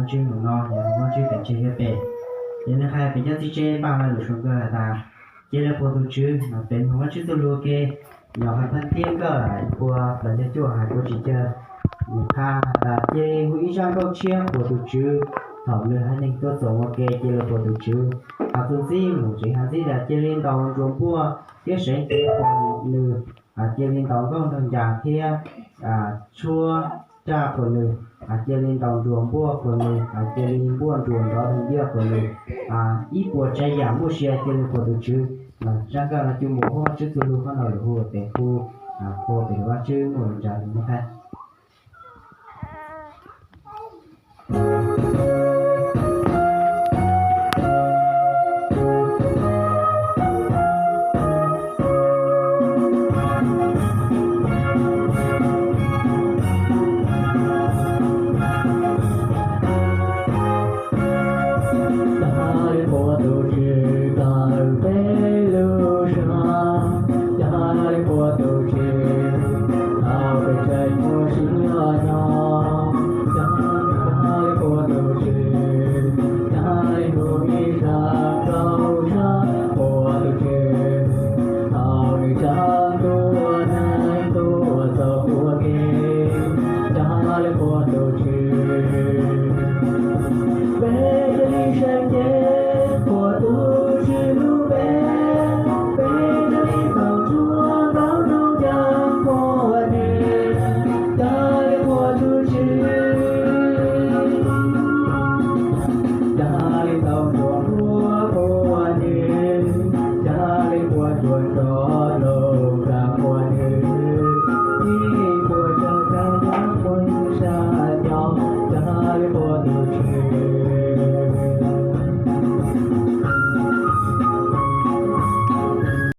Tswv mus no yog Vajtswv pem tseg yuav pem. Yog nej hais pem cov txiv tsev npaj lus suav nkawd has tas, cia li qhuas tus Tswv, pem mus Vajtswv txuj lug ke, yog hais pheej thiab nkawj ib puas los yog cuaj hais puas tsis cawg. Nws qha has tas cia li hu ib zaj nkauj tshiab qhuas tus Tswv, thaum nws haiv neeg tuaj txoos ua ke cia li qhuas tus Tswv. Hais txuas ntxiv mus tseem hais ntxiv tas cia li ntaus nruas npuaj thiab seev cev qhuas nws, cia li ntaus nkauj ntaus ncas thiab tshuab raj qhuas nws, cia li ntaus nruas npuaj qhuas nws, cia li npuaj nruas nrov nthiab qhuas nws, ib puas tsav yam muaj sia cia li qhuas tus Tswv. Zaj nkauj no coj mus ua Vajtswv txuj lug qhov no lawm hu pem hu, qhuas pem Vajtswb muaj lus nra li no thiab. Coj li qhuas tus Tswv tawm peb lub zog, coj li qhuas tus Tswv thaum peb tseem muaj sia no, coj li qhuas tus Tswv, coj li hu ib zaj nkauj tshiab qhuas tus Tswv, thaum nws coj tuaj neeg tuaj txog ua ke, coj li qhuas tus Tswv. Peb cia li seev cev qhuas tus Tswv lub npe, peb cia li tau tshuab ntaub nroo ncas qhuas nws, coj li qhuas tus Tswv. Coj li tau nruas npuaj qhuas nws, coj li qhuas nruas nrov lus nra qhuas nws, ib puas tsav yam muaj sia, coj li qhuas tus Tswv.